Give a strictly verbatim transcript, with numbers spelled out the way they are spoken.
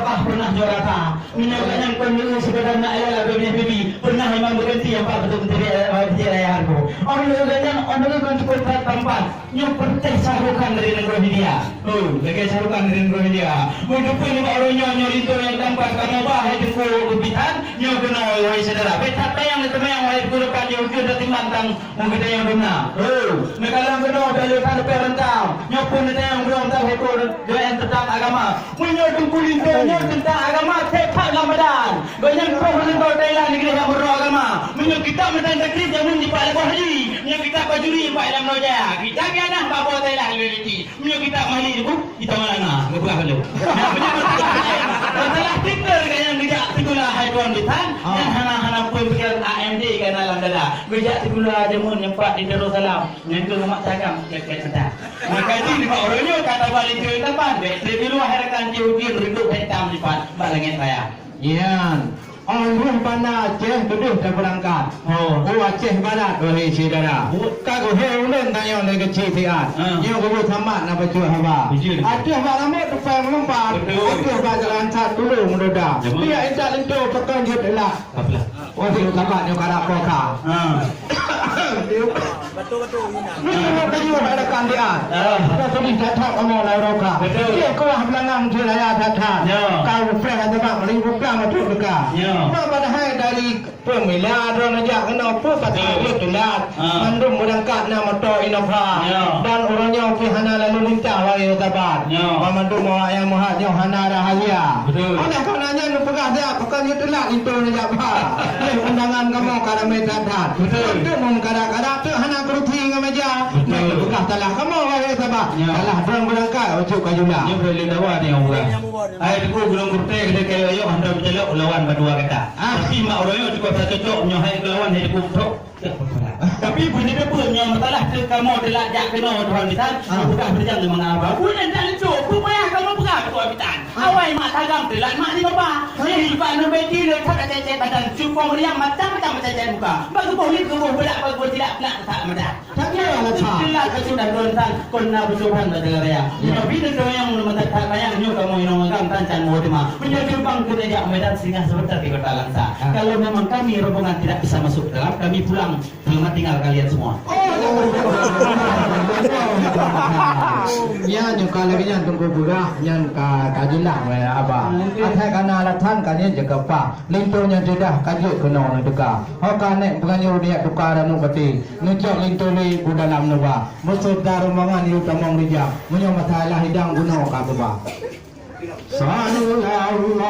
Bah pernah juara ta. Meunyoe gobnyan kon lheueh sekedar na ilée lam binéh bibi, pernah memang berhenti nyang pat beutôi menteri, eh, menteri raya harbo. Oh lheueh gobnyan, oh lheueh kon cukup that tampan. Nyoe peureuteh Shah Rukh Khan dari nanggroe India. Oh, lagée Shah Rukh Khan dari nanggroe India. Meuteupeue nibak uroe nyoe, nyoe linto nyang tampan kamoe ba hai Teungku Bitan, nyoe keunoe wahai syedara. Bèk that tayang, teumayang wahai Teungku Lepan, nyoe ujeuen tatimbang tang Meungeutanyong dum na. Oh, neukalon keunoe bèk lé that leupah reuntang. Nyoe pun neutanyong dum tang hukôm doen teuntang agama. Meunyoe Teungku Linto nyoe teuntang agama, tepat lam badan. Gobnyan troh linto Thailand negeri nyang meurok agama. Meunyoe kitab meutan takrit jameun jipak lagoe haji. Meunyoe kitab bajuri jipak lam Nojaya. Kitab Yanah bak boh Thailand lé liti. Meunyoe kitab Mahli nyoe, Di Tamalanga, geupeugah lom. Masalah titel ka nyang geujak sikula hai tuan bisan, Ah. nyang hana-hana pun pikiran A M D ka na lam dada. Geujak sikula jameun nyang pat di Darussalam, nyang keu umat tagam kèk-kèk mata. Maka jih nibak uroe nyoe ka tabah linto tampan, bèk trép di luwa hai rakan jih ujeuen reudôk hitam dipat bak langèt raya. Nyan, oh lheueh banda Aceh keudeh tabeurangkat. Oh. U Aceh Barat, wahé syedara. Oh. Ka geuhôi ulôn tanyoe lé keuchik siat. Ah. Nyoe geubeuet samat na bacut haba. Betul. Ateueh bak rambôt tupèe meulumpat. Betul. Ateueh bak jalan sat tulông meudoda. Jameun. Biak intat linto pakon jeuet ulat. Apalah? Wahé sahabat nyoe ka rakoka. Ah. Nyoe ka jeuet ada kandian. Ah. Ada sedih that-that kamoe lam roka. Betul. Cit kuah beulangang cit raya that-that. Ya. Ka upreh ata bak meulibu plang ateueh teuka. Ya. Nyoe padahai dari Peumila droe neujak keunoe peue pasal Betul. Rhot teulat. Ah. Mandum beurangkat na moto Innova. Ya. Dan uroe nyoe pih hana lalu lintas wahé sahabat. Ya. Ban mandum awak nyang meuhat nyoe hana rahasia. Betul. Oleh karena nyan neupeugah siat pakon jeuet teulat linto neujak ba. Lé undangan kamoe ka ramé that-that. Betul. Mandum meukada-kada teuk hana keurusi ngon meja. Betul. Neupeugah salah kamoe wahé sahabat. Ya. Salah droe beurangkat ucok ka jula. Nyoe boleh lé dawa ni orang. Hai Teungku Gulong Kurte, keudeh kayok-ayok hana meucalok lawan bandua gata. Ah. Tapi mak uroe nyoe cukup tacocok nyoe hai keulawan hai Teungku Trok. Tapi beuneuteupeu nyoe masalah teuh kamoe teulat jak keunoe tuan bisan. Ah. Peugah beureujan lé mangat haba. Buet nyan that linto, peue payah kamoe peugah keu tuan bisan. Ah. Awai mak tagam teulat mak di baba. Ah. Nyoe iba neu beti le that cecet badan, cukong riang macam-macam cecet muka. Bak geuboh lé geuboh beulak, bak geuboh silak nak tak madan. Tapi ya, lah, Pak. Itulah kesudah Tuhan, kon na beutôi Tuhan bak segala raya. Ya. Tapi Tuhan yang meminta tak banyak nyoe kamoe inong agam tan can mau terima. Menjadi bang kena jak Medan singgah sebentar di Kota Langsa. Ah. Kalau memang kami rombongan tidak bisa masuk dalam, kami pulang. Selamat tinggal kalian semua. Oh, ya, nyoe ka lagèe nyan Teungku peugah, nyan ka, ka jeulaih wahé haba. Asai ka na alasan ka nyan jaga pah. Linto nyan sudah ka jeuet keunoe neuteuka. Ho ka nèk peuganyur nyak tuka ranup baté. Neucok linto lé u dalam neuba. Meuseubda rombongan yue tamong rijang. Meunyoe masalah hidang bunoe ka geuba. Sallallahu